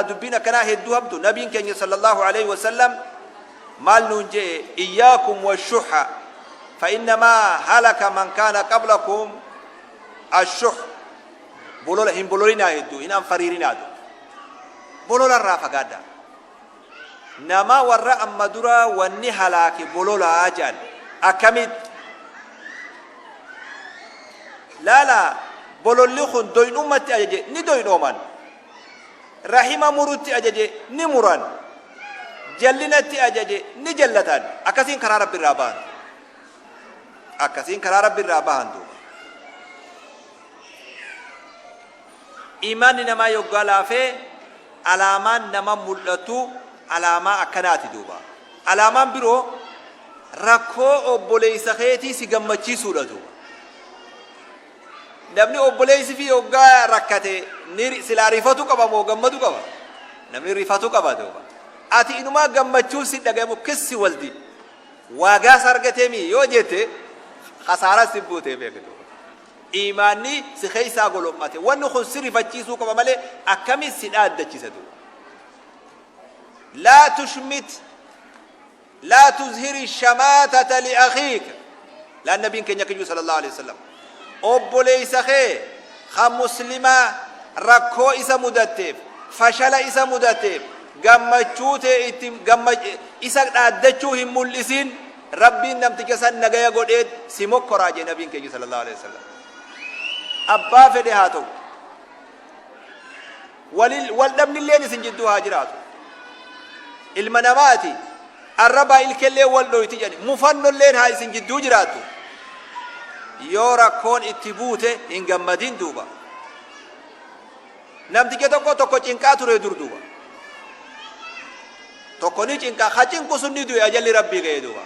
Dubbiin akkanaa hedduu hamtu. Nabiin keenya sallallahu aleyhi wasallam maal nuun je'e? Iyyaakum washuhha fa innamaa halaka man kaana qablakum ashuh. Bolola hin bololinaa, hedduu hin anfariirinaa duuba. Bolola irraa fagaadhaa. Nama warra amma duraa wanni halaake bololaa je'an. Akkamitti? Laala, bololli kun doynummatti ajaje, ni doynooman. Rahima murutti ajaje, ni muran. Jallinatti ajaje, ni jallatan. Akkasiin karaa Rabbi irraa bahan. Akkasiin karaa Rabbi irraa bahan duuba. Iimaanni namaa yoggaa laafee alaamaan nama mul'atu alaamaa akkanaati duuba. Alaamaan biroo rakkoo obboleessa keetii si gammachiisuudha duuba. Namni obboleessi fi hoggaa rakkate ni silaa rifatu qaba moo gammadu qaba? Namni rifatu qaba duuba. Ati inumaa gammachuun si dhagayamu kissi waldi. Waagaas argatee mii yoo jette khasaaraa si buutee beeki duuba. Iimaanni si keessaa golommate. Wanni kun si rifachiisuu qaba malee akkamiin si dhaaddachisa duuba. Laa tushmit Laa tuzhiri shamaatata li akhiika. Laan nabiin keenya kiyyuu sallallahu alaihi wasallam. Obboleessa kee kan muslimaa rakkoo isa mudatteef, fashala isa mudateef, gammachuu tee itti gamma isa dhaaddachuu hin mul'isin, Rabbiin namticha san nagaya godheet si mokkoraa jee nabiin keenya sallallahu alaihi wasallam. Abbaa fedhe haa ta'u. Wal wal dhabnilleen isin jidduu haa jiraatu. Ilma namaati arrabaa ilkellee wal dhoyti jedhani mufannolleen haa isin jidduu jiraattu. Yoo rakkoon itti buute hin gammadin duuba. Namticha tokko tokko cinqaa ture dur duuba. Tokko ni cinqaa, ka cinqu sun ni du'e, ajalli Rabbii ga'e duuba.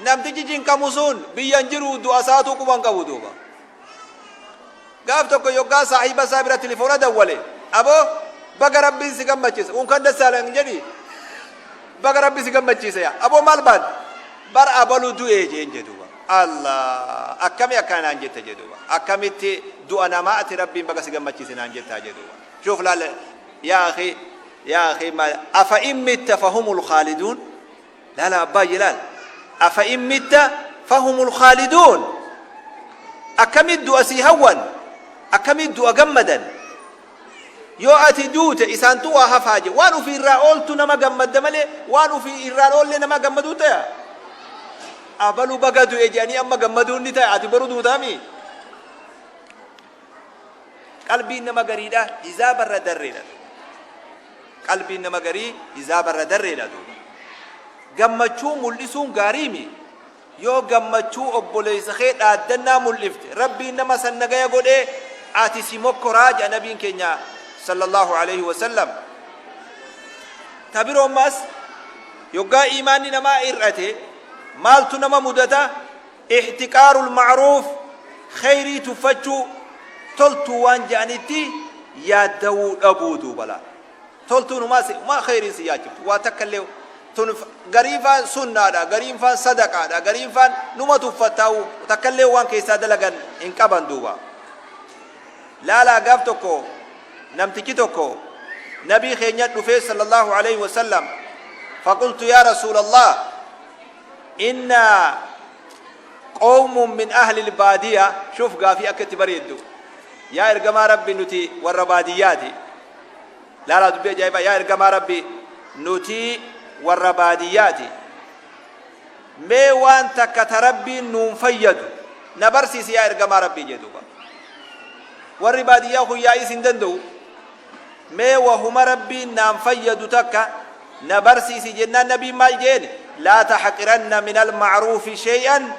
Namtichi cinqamu sun biyya hin jiru, du'a isaatuu quba hin qabu duuba. Gaaf tokko yoggaa saahiba isaa bira tilifoona dawwale, aboo baga Rabbiin si gammachiise, unkan dassaalan jedhi, baga Rabbi si gammachiise yaa aboo, maal baal bar abalu du'ee jeen jedhuba. Allah, akkami akkana naan jette jedhuba, akkamitti du'a namaa ati Rabbiin baga si gammachiise naan jettaa jedhuba. Shuuf laal yaa akhi, yaa akhi, ma afa in mitta fahumul khaaliduun. Laala abbaa laal. Afa in mitta fahumul khaaliduun. Akkamit du'a sii hawwan? Akkamit du'a gammadan? Yoo ati duute isaantu waa hafaa je. Waan ufii irraa ooltu nama gammadda malee waan ufii irraan oollee nama gammaduu taya. Abalu baga du'e jedhanii amma gammaduun ni taya. Ati boru duutaami. Qalbiin nama gariidha hizaaba irra darreedha. Qalbiin nama garii hizaaba irra darreedha duuba. Gammachuu mul'isuun gaariimi. Yoo gammachuu obboleessa kee dhaaddannaa mul'ifte, Rabbiin nama san nagaya godhee ati si mokkoraa jedha nabiin keenya sallallahu alaihi wasallam. Ta biroo ammaas yoggaa iimaanni namaa hir'ate maaltu nama mudata? Ihtiqaarul ma'ruuf, kheyrii tuffachuu, toltuu waan je'anitti yaaddawuu dhabuu duuba laal. Toltuun humaa si humaa kheyriin si yaachiftu waa takka illee. Tun gariin faan sunnaadha, gariin faan sadaqaadha, gariin faan numa tuffattaa'u, takka illee waan keessaa dalagan hin qaban duuba. Laalaa, gaaf tokko namtichi tokko nabii keenya dhufee sallallahu alaihi wasallam, faqultu yaa rasuulallah, Inna qawmun min ahlil baadiya. Shuf gaafii akka itti bareeddu. Yaa ergamaa Rabbi, nuti warra baadiyyaati. Laalaa dubbii ajaa'ibaa. Yaa ergamaa Rabbi, nuti warra baadiyyaati, mee waan takka ta Rabbiin nuun fayyadu na barsiisi yaa ergamaa Rabbii jee duuba. Warri baadiyyaa kun yaa'iis hin danda'u. Mee wahuma Rabbiin naan fayyadu takka na barsiisi jennaan nabiin maal jeen? Laa taxqiranna min alma'ruufi shay'an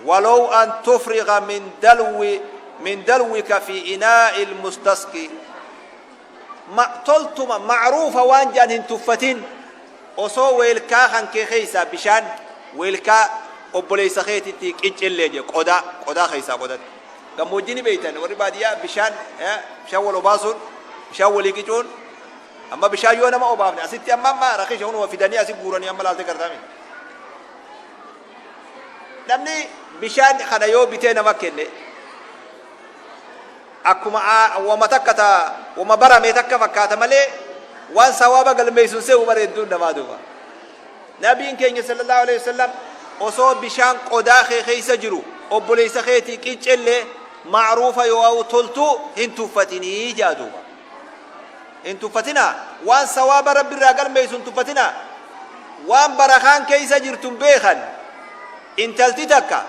walow an tufriga min dalwi min dalwika fi inaa'i almustasqi. Ma toltuma ma'ruufa waan jedhan hin tuffatin, osoo weelkaa kan kee keessaa bishaan weelkaa obboleessa keetitti qiccillee jee, qodaa qodaa keessaa qodatti. Gammoojjii ni beektan, warri baadiyyaa bishaan bishaan wal obaasuun, bishaan walii qicuun. Amma bishaan yoo nama obaafne asitti amma amma rakisha hunuma fidanii asi guuranii amma laaltee gartaami. Namni bishaan kana yoo bitee nama kenne Akkuma wama takka ta wama barame takka fakkaata malee waan sawaaba galmeessu hin se'u bara hedduun namaa duuba. Nabiin keenya sallallahu alaihi wasallam osoo bishaan qodaa kee keessa jiru obboleessa keetii qiccellee ma'ruufa yoo toltuu hin tuffatinii jaa duuba. Hin tuffatinaa, waan sawaaba Rabbi irraa galmeessu hin tuffatinaa. Waan barakaan keessa jirtu hin beekan. Intalti takka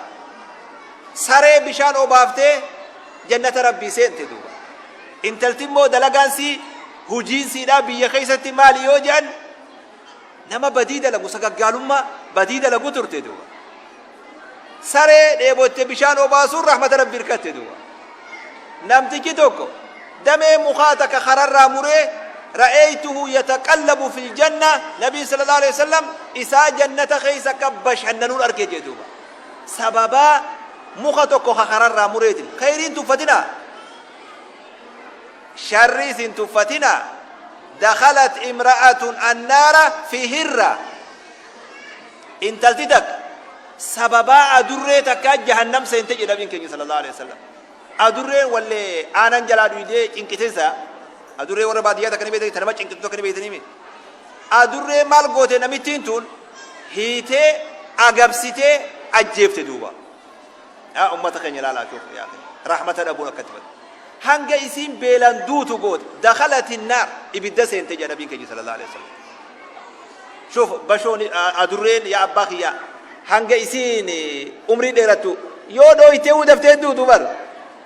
saree bishaan obaaftee jannata Rabbii seente duuba. Intalti immoo dalagaan sii hujiin siidhaa biyya keessatti maali yoo jedhan, nama badii dalagu, sagaggaalummaa badii dalagu turte duuba. Saree dheebotte bishaan obaasuun rahmata Rabbii hirkatte duuba. Namtichi tokko damee mukaa takka kararraa muree, ra'eeytuhu yataqallabu fil janna, nabiin sallallahu alaihi wasallam isaa jannata keessa akka bashannanuun arge jee duuba. Sababaa muka tokko ka kararraa mureetiin. Kheyriin tuffatinaa. Sharriis hin tuffatinaa. Dakhalat imra'atun annaara fi hirra. Intalti takka sababaa adurree takkaa jahannam seente jedhe nabiin keenya sallallahu alaihi wasallam. Adurreen wallee aanan jalaa dhuydee cinqitensa. Adurree warra baadiyyaa takka ni beektanii, ta nama cinqitu takka ni beektanii mi? Adurree maal goote namittiin tun? Hiitee agabsitee ajjeefte duuba. Yaa ummata keenya ilaalaa, shuuf yaa akhi, rahmata dhabuun akkatti bada. Hanga isiin beelaan duutu goote, dakhalati naar, ibidda seente jedha nabiin keenya sallallahu alaihi wasallam. Shuuf bashoon adurreen, yaa abbaa kiyyaa, hanga isiin umrii dheerattu yoo dhooytee daftee duutu bar.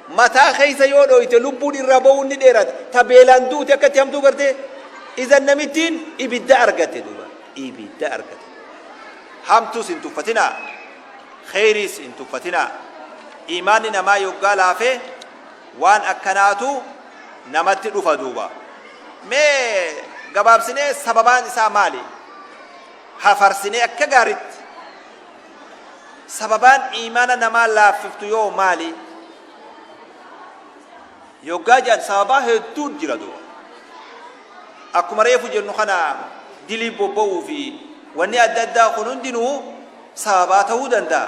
Mataa keessa yoo dhooyte lubbuun irraa ba'uun ni dheerata. Ta beelaan duute akkatti hamtuu gartee. Izan namittiin ibidda argatte duuba. Ibidda argatte. Hamtuus hin tuffatinaa. Kheyriis hin tuffatinaa. Iimaanni namaa yoggaa laafe waan akkanaatu namatti dhufa duuba. Mee gabaabsinee sababaan isaa maali? Hafarsinee akka gaaritti. Sababaan iimaana namaa laaffiftu yoo maali? Yoggaa jedhan sababaa hedduun jira duuba. Akkuma reefu jennu kana dilii bobba'uu fi wanni adda addaa kun hundinuu sababaa ta'uu danda'a.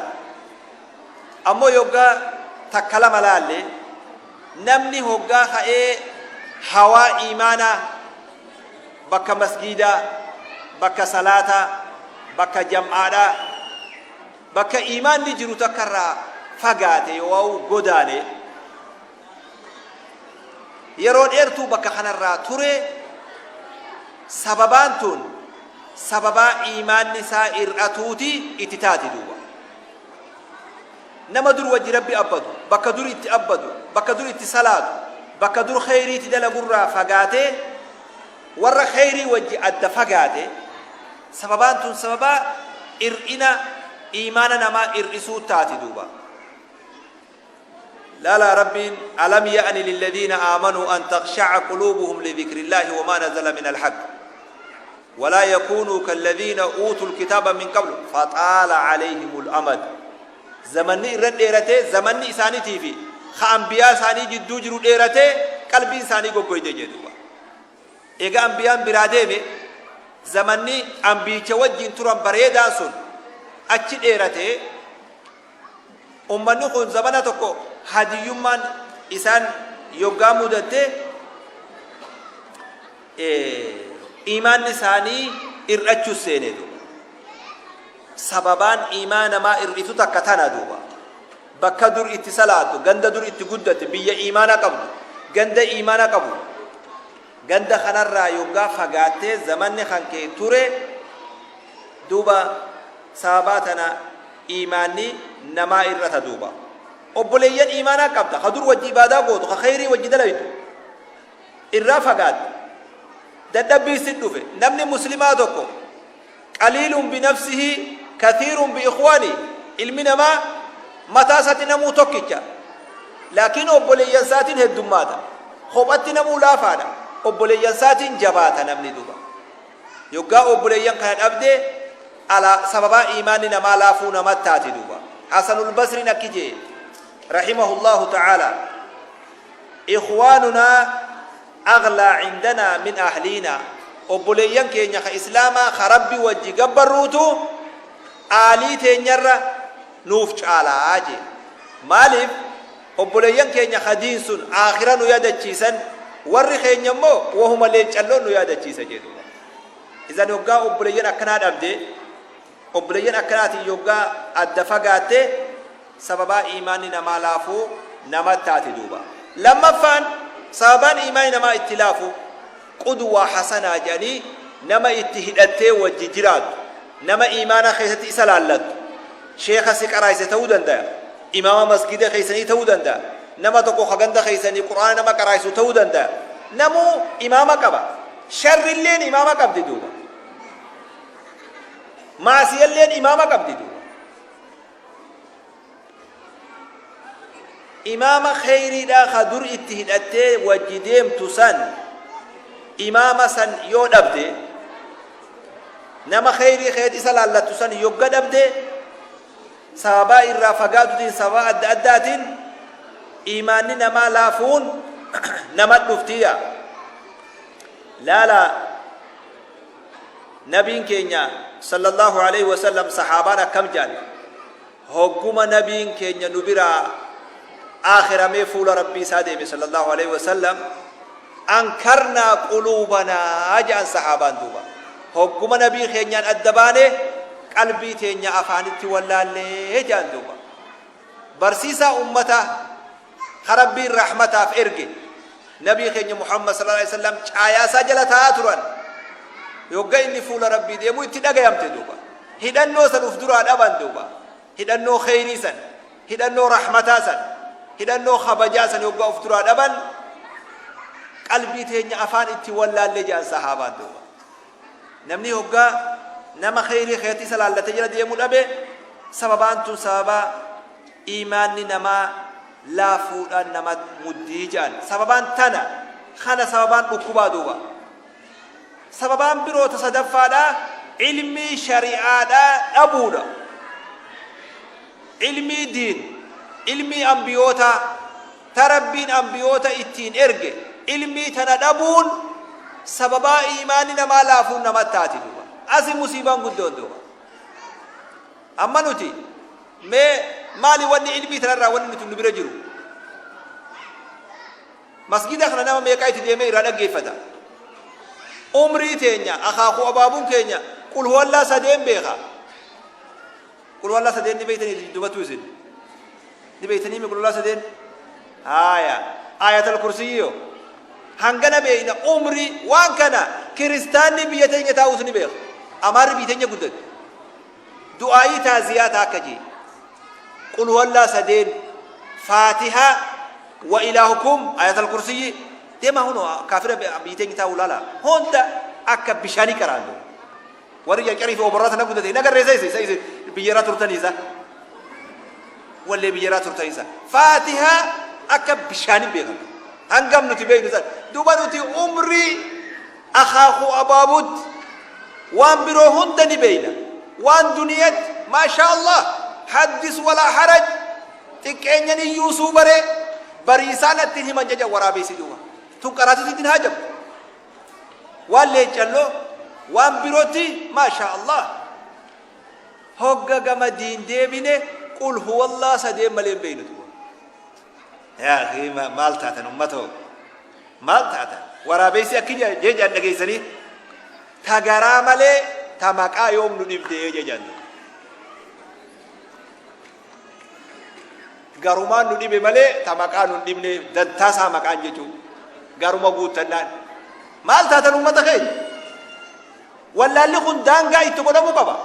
Ammoo yoggaa takka lama laalle, namni hoggaa ka'ee hawaa iimaanaa bakka masgiidaa, bakka salaataa, bakka jam'aadhaa, bakka iimaanni jiru takka irraa fagaate yoo'au godaane, yeroo dheertuu bakka kanarraa ture, sababaan tun sababaa iimaanni isaa ir'atuuti itti taati duuba. Nama dur wajji Rabbi abbadu, bakka dur itti abbadu, bakka dur itti salaatu, bakka dur kheyriitti dalagurraa fagaatee warra kheyrii wajji adda fagaate, sababaan tun sababaa ir'ina iimaana namaa ir'isuu taati duuba. Laalaa Rabbiin, alam ya'ni lilladiina aamanuu an takhsha'a quluubuhum lidhikrillaahi wamaa nazala minal haqq walaa yakuunuu kalladiina uutul kitaaba min qablu faxaala alayhimul amad. Zamanni irra dheeratee, zamanni isaaniitii fi ka anbiyaa isaanii jidduu jiru dheeratee qalbiin isaanii goggoyte jee duuba. Eega anbiyaan biraa deeme, zamanni anbiyicha wajjiin turan bareedaan sun achi dheeratee, Ummanni kun zamana tokko hadiyyummaan isaan yoggaa mudatte iimaanni isaanii ir'achuu seene duuba. Sababaan iimaa namaa ir'isu takka tana duuba. Bakka dur itti salaattu, ganda dur itti guddatte, biyya iimaana qabdu, ganda iimaana qabu. Ganda kanarraa yoggaa fagaattee zamanni kan kee ture duuba, sababaa tana iimaanni namaa ir'ata duuba. Obboleeyyan iimaanaa qabda, ka dur wajji ibaadaa gootu, ka kheyrii wajji dalaydu irraa fagaatte. Dadhabbii sit dhufe. Namni muslimaa tokko qaliilun binafsihi kathiirun bi ikhwaani. Ilmi namaa mataa isaatti namuu tokkicha. Laakiin obboleeyyan isaatiin heddummaata. Kophatti namuu laafaadha. Obboleeyyan isaatiin jabaata namni duuba. Yoggaa obboleeyyan kana dhabde ala sababaa iimaanni namaa laafuu namat taati duuba. Hasanul Basriin akki jee rahimahullahu ta'ala, ikhwaanunaa aghlaa cindanaa min ahliinaa, obboleeyyan keenya ka islaamaa ka Rabbi wajji gabbarruutu aalii teenyarra nuuf caalaa jee. Maaliif? Obboleeyyan keenya ka diin sun aakhira nu yaadachiisan, warri keenya immoo wahuma leencalloon nu yaadachiisa jee duuba. Izan yoggaa obboleeyyan akkanaa dhabde, obboleeyyan akkanaatiin yoggaa adda fagaatte, sababaa iimaanni namaa laafuu nama taati duuba. Lammaffaan sababaan iimaanni namaa itti laafu qudwaa hasanaa jedhanii nama itti hidhattee wajji jiraattu, nama iimaana keessatti isa laallattu, sheekha si qaraayse ta'uu dandaya, imaama masgida keessanii ta'uu danda'a, nama tokko ka ganda keessanii qur'aana nama qaraaysu ta'uu danda'a. Namuu imaama qaba. Sharrilleen imaama qabdi duuba. Maasiyalleen imaama qabdi duuba. Imaama kheyriidhaa ka dur itti hidhattee wajji deemtu san, imaama san yoo dhabde, nama kheyrii keet isa laallattu san yogga dhabde, sababaa irraa fagaatutiin, sababaa adda addaatiin iimaanni namaa laafuun nama dhuftiya. Laala, Nabiin keenya sallallahu aleyhi wasallam sahaabaan akkam jedhan? Hogguma nabiin keenya nu biraa aakhiramee fuula Rabbii isaa deeme sallallahu aleyhi wasallam, ankarnaa quluubanaa jedhan sahaabaan duuba. Hogguma nabii keenyaan adda baane qalbii teenya afaanitti wallaallee jedhan duuba. Barsiisaa ummataa ka Rabbiin rahmataaf erge nabii keenya Muhammad sallallahu alaihi wasallam caayaa isaa jala taa'aa turan. Yogga inni fuula Rabbii deemu itti dhagayamte duuba. Hidhannoo san uf duraa dhaban duuba. Hidhannoo kheyrii san, hidhannoo rahmataa san, hidhannoo kabajaa san yogga uf duraa dhaban, qalbii teenya afaan itti wallaallee jedhan sahaabaan duuba. Namni hoggaa nama kheyrii keetti isa laallatee jala deemuu dhabe, sababaan tun sababaa iimaanni namaa laafuudhaan nama muddii jedhan. Sababaan tana kana sababaan dhukkubaa duuba. Sababaan biroo ta sadaffaadha ilmii shari'aadhaa dhabuudha. Ilmii diin, ilmii ambiyootaa ta Rabbiin ambiyoota ittiin erge, ilmii tana dhabuun sababaa iimaanni namaa laafuun nama taati duuba. Asi musiibaan guddoon duuba. Amma nuti mee maali wanni ilmii tanarraa wanni nuti nu bira jiru? Masgida kana nama meeqaa itti deemee irraa dhaggeeffata? Umrii teenya, akaakuu abaabuun keenya qul huwallaa sadeen beeka. Qul huwallaa sadeen ni beeytanii dubattuu isin? Ni beeytanii mi qul huwallaa sadeen? Haaya. Aayatal kursiyyoo. Hangana beeyna umrii waan kana kiristaanni biyya teenya taa'us ni beeka. Amaarri biyya teenya guddate. Du'aa'ii taaziyaa ta akka jee. Qul huwallaa sadeen, Faatihaa, wa ilaahukum, ayatal kursiyyi. Deemaa hunoo kaafira biyya teenya taa'u laala. Hunda akka bishaanii qaraan duuba. Warri carcarii fi oborraa tana guddate hin agarree isa isa isa biyya irraa turtanii isa. Wallee biyya irraa turtanii isa. Faatihaa akka bishaanii beekan. Hangam nuti beeknu san. Duuba nuti umrii akaakuu abaabuutti waan biroo hunda ni beeyna. Waan duniyatti maashaa Allah haddis walaa haraj, xiqqeenyan iyyuu suu baree bariisaa natti hin himan jeja waraabeessi duuba. Tun qaraatutti ittiin haajamtu. Waan leencalloo waan birootti maashaa Allah. Hogga gama diin deebine qul huwallaa sadeen malee hin beeynu duuba. Yaa akii, maal taatan ummatoo? Maal taatan? Waraabeessi akki jedhan dhageessanii, ta garaa malee ta maqaa yoom nu dhibdee jedhan. Garumaan nu dhibe malee ta maqaa nu hin dhibne, dantaa isaa maqaan jechuun garuma guuttannaan. Maal taatan ummata keenya? Wallaalli kun daangaa itti godhamuu qaba.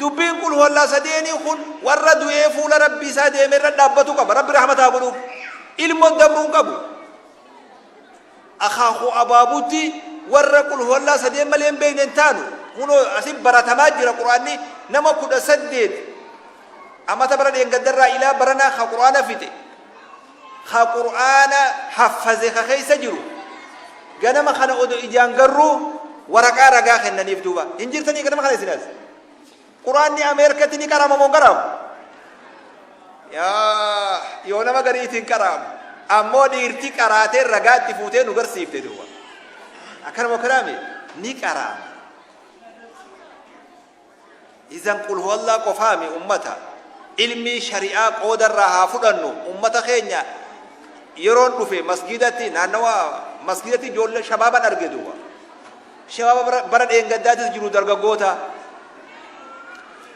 Dubbiin qul huwallaa sadeenii kun warra du'ee fuula Rabbii isaa deeme irra dhaabbatu qaba. Rabbi rahmata haa godhuuf. Ilmoon dabruu hin qabu. Akaakuu abaabuutti warra qul huwallaa sadeen malee hin beekne hin taanu. Kunoo asin baratamaa jira Qur'aanni nama 18 amata bara dheengaddarraa ilaa baranaa ka Qur'aana fixe, ka Qur'aana haffaze ka keessa jiru. Ganama kana odo ijaan garruu waraqaa ragaa kennaniif duuba. Hin jirtanii ganama kana isin as? Qur'aanni Ameerikatti ni qarama moo hin qaraamu? Yaa yoo nama gariitiin qaraamu. Ammoo dhiirti qaraatee ragaa itti fuutee nu garsiifte duuba. Akkanuma kanaami ni qaraama. Izan qul huwallaa qofaami ummata. Ilmii shari'aa qooda irraa haa fudhannu. Ummata keenya yeroon dhufe masgiidatti, naannawa masgiidatti ijoollee shabaaban arge duuba. Shabaaba bara dheengaddaatis jiru dargaggoota.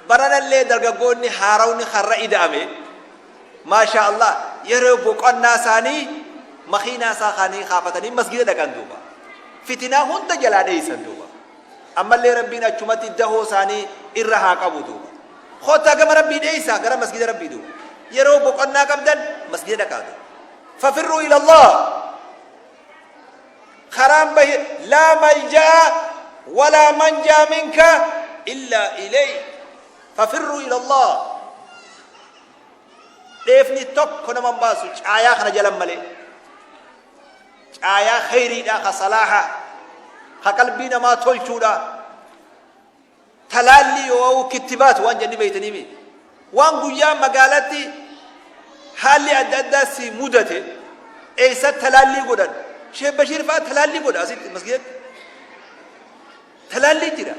Baranallee dargaggoonni haarawni karra ida'ame. Maashaa Allah, yeroo boqonnaa isaanii makiinaa isaa kaanii kaafatanii masgiida dhaqan duuba. Fitinaa hunda jalaa dheeysan duuba. Ammallee Rabbiin achumatti dahoo isaanii irra haa qabu duuba. Koottaa gama Rabbii dheeysaa, gara masgiida Rabbii duuba. Yeroo boqonnaa qabdan masgiida dhaqaa duuba. Fafirruu ila Allah. Karaan bahi laa malja'a walaa manjaa minka illaa ilayk. Fafirruu ila Allah. Dheefni tokko nama hin baasu caayaa kana jalan malee. Caayaa kheyriidha, ka salaaha, ka qalbii namaa tolchuudha. Talaallii yoo kittibaat waan jenni beeytanii mi? Waan guyyaa magaalatti haalli adda addaa si mudate eessa talaallii godhan? Sheekh Bashiir fa'aa talaallii godha asitti masgiidatti. Talaallii jira.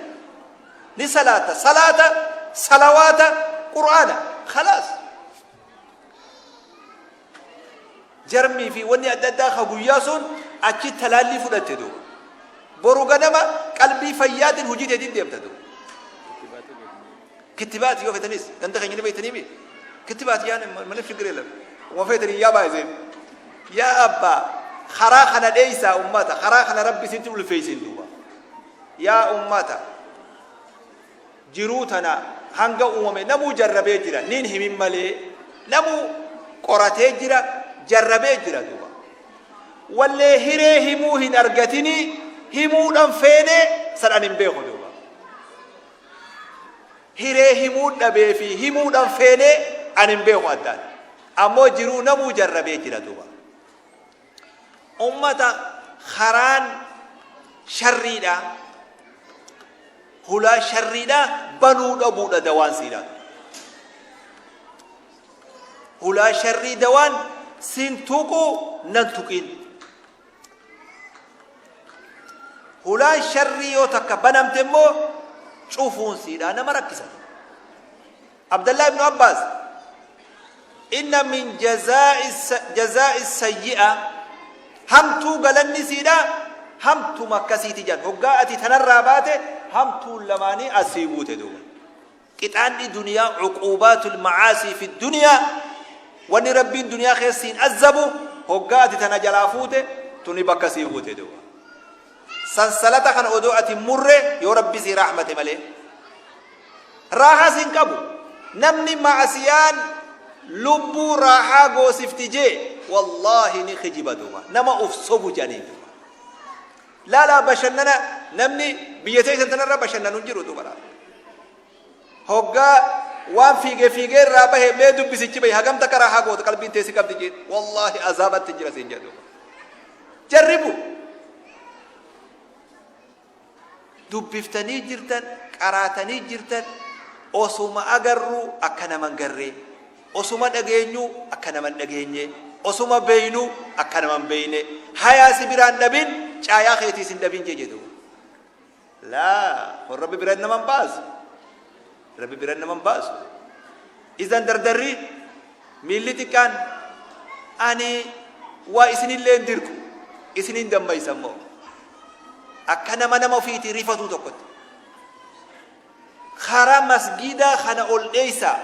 Ni salaata, salaata, salawaata, qur'aana. Khalaas. Jarmii fi wanni adda addaa ka guyyaa sun achi talaallii fudhatte duuba. Boru ganama qalbii fayyaatiin hojii teetiin deemta duuba. Kittibaati yoo feetanis ganda keenya ni beektanii mi? Kittibaati yaan malee shigir yelam. Uma feetanii yaa baay'iseen. Yaa abbaa, karaa kana dheeysaa ummata, karaa kana Rabbi sitti ulfeessin duuba. Yaa ummata, jiruu tana hanga uumame namuu jarrabee jira, nin himin malee namuu qoratee jira, jarrabee jira duuba. Wallee hiree himuu hin argatinii, himuudhan feenee san an hin beeku duuba. Hiree himuu dhabee fi himuudhan feenee an hin beeku addaan. Ammoo jiruu namuu jarrabee jira duuba. Ummata, karaan sharriidha, hulaa sharriidha banuu dhabuudha dawaan siidha. Hulaa sharrii dawaan sin tuqu nan tuqin. Hulaan sharrii yoo takka banamte immoo cufuun siidha nama rakkisa. Abdallah ibnu Abbaas, inna min jazaa'i sayyi'a, hamtuu galanni siidha hamtuma akkasiiti jedhan. Hoggaa ati tanarraa baate hamtuun lamaanii asii buute duuba. Qixaanni duniyaa, uquubaatul macaasii fi duniyaa, wanni Rabbiin duniyaa keessa siin azzabu hoggaa ati tana jalaa fuute tuni bakka sii buute duuba. Sansalata kana odoo ati hin murre yoo Rabbi sii rahmate malee. Raahaas hin qabu. Namni ma'asiyaan lubbuu raahaa goosifti jee wallaahi ni kijiba duuba. Nama uf sobu jedhaniin duuba. Laalaa, bashannana namni biyya teessan tanarra bashannanu hin jiru duuba laala. Hoggaa waan fiigee fiigee irraa bahe mee dubbisichi bahe hagam takka raahaa goota, qalbiin teessi qabdi jeen, wallaahi azaabatti jira siin jedhu. Jarribu. Dubbiftanii jirtan, qaraatanii jirtan, osuma agarru akka nama hin garree, osuma dhageenyu akka nama hin dhageenye, osuma beeynu akka nama hin beeyne, hayaa si biraan dhabin, caayaa keetiis hin dhabin jee jedhu. Laa, kun Rabbi bira nama hin baasu. Rabbi bira nama hin baasu. Izan dardarri miilli xiqqaan ani waa isinillee hin dirqu, isinin dammaysa immoo. Akka nama nama ofiitii rifatuu tokkotti. Karaa masgiidaa kana ol dheeysaa.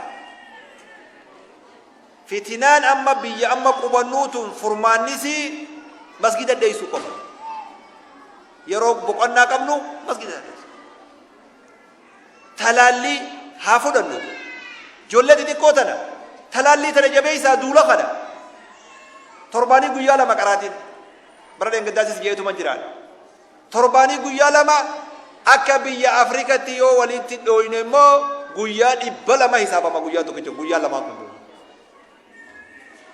Fitinaan amma biyya amma qubannuu tun furmaannisii masgiida dheeysuu qofa. Yeroo boqonnaa qabnu masgiida dheeysu. Talaallii haa fudhannu. Ijoollee xixiqqoo tana talaallii tana jabeessaa duula kana. Torbaanii guyyaa lama qaraatiin. Bara dheengaddaasis jeetuman jiraan. Torbaanii guyyaa lama, akka biyya Afrikatti yoo walitti dhooyne immoo guyyaa 200 hisaabama guyyaan tokkicha, guyyaan lamaan kun.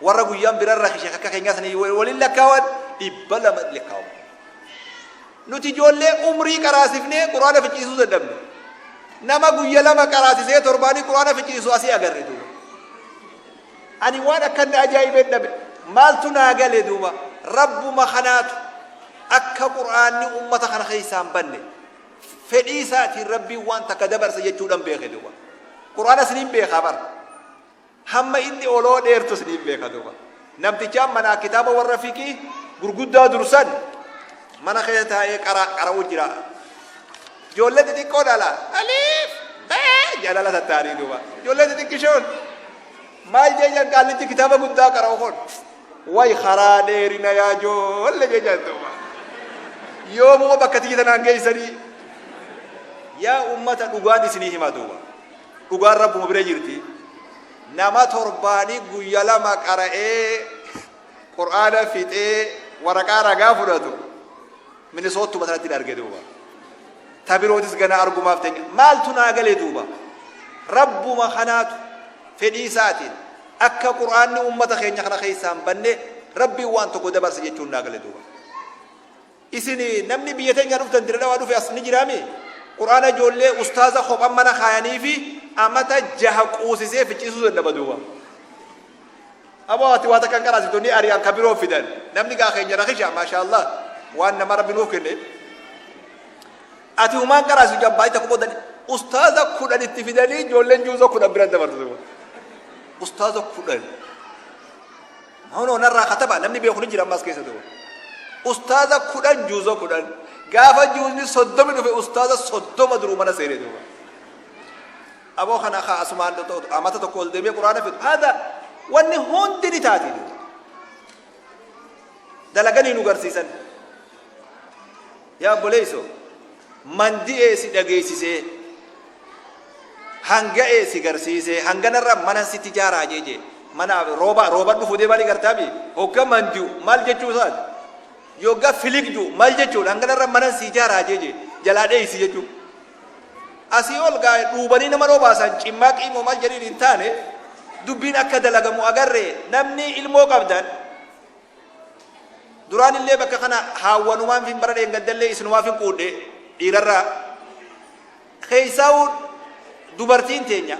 Warra guyyaan birarra kishe akka keenyaa sanii waliin lakkaawan 200 lakkaawamu. Nuti ijoollee umrii qaraasifnee quraana ficciisuu dadhabne. Nama guyya lama qaraasisee torbaanii quraana ficciisu asii agarre duuba. Ani waan akkan na ajaa'ibeen dhabe. Maaltu naa gale duuba? Rabbuma kanaatu akka qur'aanni ummata kana keessaa hin banne fedhii isaatiin Rabbiin waan takka dabarsa jechuudhaan beeke duuba. Qur'aana isiniin beekaa bara. Hamma inni oloo dheertus niin beeka duuba. Namtichaan manaa kitaaba warra fiqii gurguddaa dursan mana keessa taa'ee qara qara'uu jira. Ijoollee xixiqqoo dhala. Aliif bee jalala tattaanii duuba. Ijoollee xixiqqishoon maal jejan qaallichi kitaaba guddaa qara'u kun. Way karaa dheerina yaa ijoollee jejan duuba. Yoomuma bakka tiyya tanaan geessanii. Yaa ummata, dhugaan isinii hima duuba. Dhugaan Rabbuma bira jirti. Nama torbaanii guyya 2 qara'ee Qur'aana fixee waraqaa ragaa fudhatu Minisoottuma sanatti arge duuba. Ta birootis gana argumaaf teenya. Maaltu naa gale duuba? Rabbuma kanaatu fedhii isaatiin akka Qur'aanni ummata keenya kana keessaa hin banne Rabbiin waan tokko dabarse jechuun naa gale duuba. Isin namni biyya teenya dhuftan Dirre Dhawaa dhufe as ni jiraami? Qur'aana ijoollee ustaaza kophan mana kaayaniifi amata jaha quusisee ficciisuu dadhaba duuba. Aboo, ati waa takka hin qaraasitu, ni ari'an, ka biroo fidan. Namni gaa keenya rakisha, maashaallah, waan nama Rabbi nuuf kenne. Ati humaan qaraasitu jabbaayii takka booda ustaaza 10 itti fidanii ijoolleen juuza 10 bira dabartu duuba. Ustaaza 10. Hunoo narraa kataba, namni beeku ni jira ammas keessa duuba. Ustaaza 10, juuza 10. Gaafa juuzni 30 dhufe ustaaza 30 duruu mana seene duuba. Aboo, kana kaa asumaan amata tokko ol deemee Quraana fidu. Haadha wanni hundi ni taati duuba. Dalaganii nu garsiisan. Yaa obboleessoo, mandi'ee si dhageessisee, hanga'ee si garsiisee, hanganarra mana sitti jaaraa jeejee, mana rooba rooba dhufu deemaa ni gartaami. Hogga mandi'u maal jechuu isaati? Yogga filigju maal jechuudha? Hanganarra mana si jaaraa jeejee jalaa dheeysi jechuu. Asii ol gaa dhuubanii nama dhobaasan cimmaa qiimoo maal jedhiin hin taane, dubbiin akka dalagamu agarree. Namni ilmoo qabdan duraan illee bakka kana haawwanumaan fin bara dheengaddallee isinumaaf hin quudhe, dhiirarraa keessaa'uu dubartiin teenya